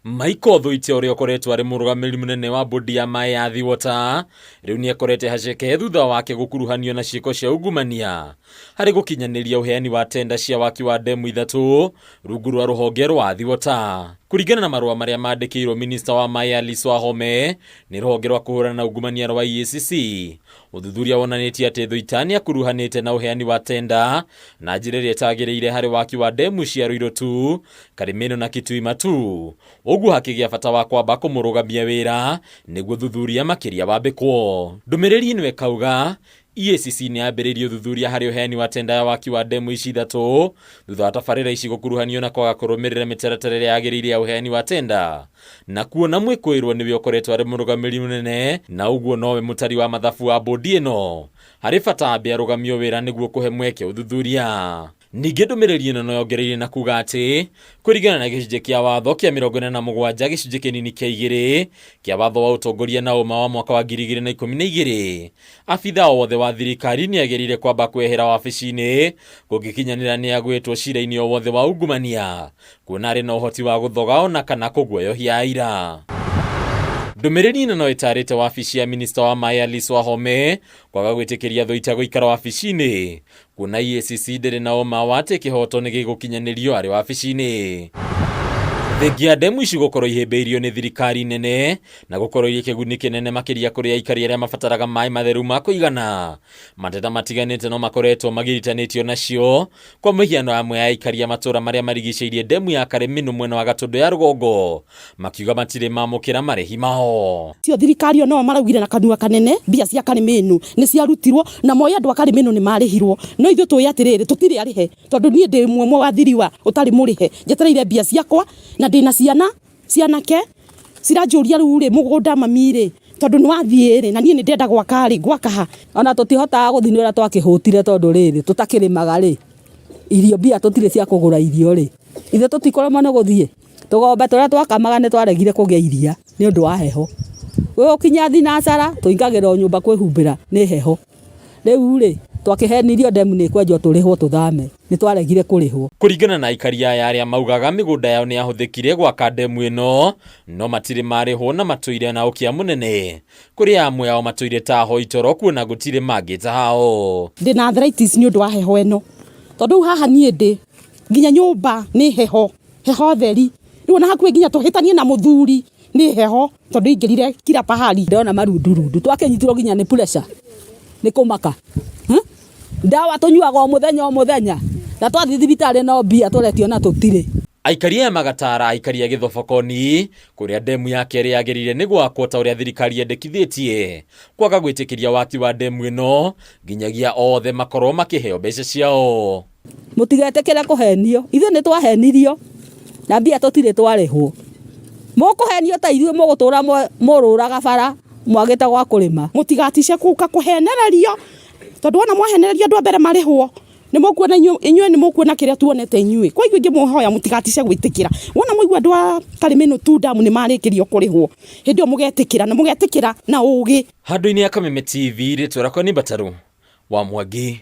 Michael Thuitia ũrĩa ũkoretwo arĩ mũrũgamĩrĩri mũnene wa bodi ya maĩ ya Athi Water rĩu nĩ akorete haceke thutha wake gũkuruhanio na ciĩko cia ungumania harĩ gũkinyanĩria ũheani wa tenda cia waki wa ndemu ithatũ rungu rwa rũhonge rwa Athi Water. Kũringana na marũa marĩa mandĩkĩirwo minista wa maĩ Alice Wahome nĩ rũhonge rwa kũhũrana na ungumania rwa EACC, ũthuthuria wonanĩtie atĩ Thuita nĩ akuruhanĩte na ũheani wa tenda na njĩra ĩrĩa ĩtagĩrĩire harĩ waki wa ndemu cia Ruiru 2, Karimino na Kitui Matu. Ũguo hakĩgĩa bata wa kwamba kũmũrũgamia wĩra nĩguo ũthuthuria makĩria wambĩkwo. Ndũmĩrĩri ĩno ĩkauga EACC nĩ yambĩrĩirie ũthuthuria harĩ ũheani wa tenda ya waki wa ndemu ici ithatũ thutha wa tabarĩra ici gũkuruhanio na kwaga kũrũmĩrĩra mĩtaratara ĩrĩa yagĩrĩire ya ũheani wa tenda na kuona mwĩkũĩrwo nĩwe ũkoretwo arĩ mũrũgamĩrĩri mũnene na ũguo nowe mũtari wa mathabu wa bũndi ĩno harĩ bata ambe arũgamio wĩra nĩguo kũhe mweke ũthuthuria. Ningĩ ndũmĩrĩri ĩno no yongereire na kuga atĩ kũringana na gĩcunjĩ kĩa watho kĩa 47 gĩcunjĩ kĩnini kĩa igĩrĩ kĩa watho wa ũtongoria na ũma wa mwaka wa 2012 abithaa o wothe wa thirikari nĩ agĩrĩire kwamba kwehera wabici-inĩ kũngĩkinyanĩra nĩ agwĩtwo cira-inĩ o wothe wa ungumania kuona arĩ na ũhoti wa gũthoga ona kana kũguoyohia aira. Ndũmĩrĩri ĩno no ĩtarĩte wabici ya minista wa maĩ Alice Wahome kwaga gwĩtĩkĩria Thuita gũikara wabici-inĩ kuona EACC ndĩrĩ na ũma wa atĩ kĩhoto nĩ gĩgũkinyanĩrio arĩ wabici-inĩ. Thengia ndemu ici gũkorwo ihĩmbĩirio nĩ thirikari nene na gũkorwo irĩ kĩguni kĩnene makĩria kũrĩ aikari arĩa mabataraga maĩ matheru ma kũigana. Mateta matiganĩte no makoretwo magiritanĩtio nacio, kwa mũhiano amwe a aikari a matũra marĩa marigicĩirie ndemu ya Karĩmĩnũ mwena wa Gatũndũ ya rũgongo makiuga matirĩ mamũkĩra marĩhi mao. Cio thirikari o nao maraugire na kanua kanene mbia cia Karĩmĩnũ nĩ ciarutirwo na moĩ andũ a Karĩmĩnũ nĩ marĩhirwo, no ithuĩ tũĩ atĩrĩrĩ tũtirĩ arĩhe tondũ niĩ ndĩ ũmwe wa thiriwa ũtarĩ mũrĩhe, njetereire mbia ciakwa na ndĩna ciana cianake ciranjũria rĩu rĩ mũgũnda mami rĩ tondũ nĩ wathiĩ rĩ na niĩ nĩ ndĩrenda gwaka rĩ ngwaka ha? Ona tũtihotaga gũthiĩ nĩ ũrĩa twakĩhũtire tondũ rĩrĩ tũtakĩrĩmaga rĩ irio mbia tũtirĩ cia kũgũra irio rĩ ithuĩ tũtikũremwo nĩ gũthiĩ? Tũgombe tũrĩa twakamaga nĩ twaregire kũgĩa iria nĩ ũndũ wa heho. Gũgĩkinya thinacara tũingagĩra o nyũmba kwĩhumbĩra nĩ heho. Rĩu rĩ, twakĩhenirio ndemu nĩ ĩkwenjwo tũrĩhwo tũthame, nĩ twaregire kũrĩhwo. Kũringana na aikari aya arĩa maugaga mĩgũnda yao nĩ yahũthĩkire gwaka ndemu ĩno, no matirĩ marĩhwo na matũire na ũkĩa mũnene. Kũrĩ amwe ao matũire ta ahoi toro kuona gũtirĩ mangĩta hao. Ndĩna arthritis nĩ ũndũ wa heho ĩno, tondũ rĩu haha niĩ ndĩ nginya nyũmba nĩ heho. Heho theri. Rĩu ona hakuhĩ nginya tũhĩtanie na mũthuri nĩ heho tondũ ingĩrire kila pahali. Ndona marundurundu twakĩnyitirwo nginya nĩ pressure nĩ kũmaka. Ndawa tũnyuaga o mũthenya o mũthenya na twathiĩ thibitarĩ no mbia tũretio na tũtirĩ. Aikari aya magatara aikari a Gĩthobokoni kũrĩa ndemu ya kerĩ yagĩrĩire nĩ gwakwo ta ũrĩa thirikari yendekithĩtie kwaga gwĩtĩkĩria waki wa ndemu ĩno nginyagia othe makorwo makĩheo mbeca ciao. Mũtigetĩkĩre kũhenio, ithuĩ nĩ twahenirio na mbia tũtirĩ twarĩhwo. Mũkũhenio ta ithuĩ mũgũtũra mũrũraga bara mwagĩte gwa kũrĩma. Mũtigatice gũka kũhenererio tondũ wona mwahenererio andũ a mbere marĩhwo nĩ mũkuona inyuĩ nĩ mũkuona kĩrĩa tuonete inyuĩ. Kwoguo ingĩmũhoya mũtigatice gwĩtĩkĩra. Wona mwaigua andũ a Karĩmĩnũ tu Dam nĩ marĩkĩrio kũrĩhwo hĩndĩ ĩyo mũgetĩkĩra na mũgetĩkĩra na ũgĩ. Handũ-inĩ ya Kameme TV, rĩtwa rĩakwa nĩ Mbatarũ wa Mwangi.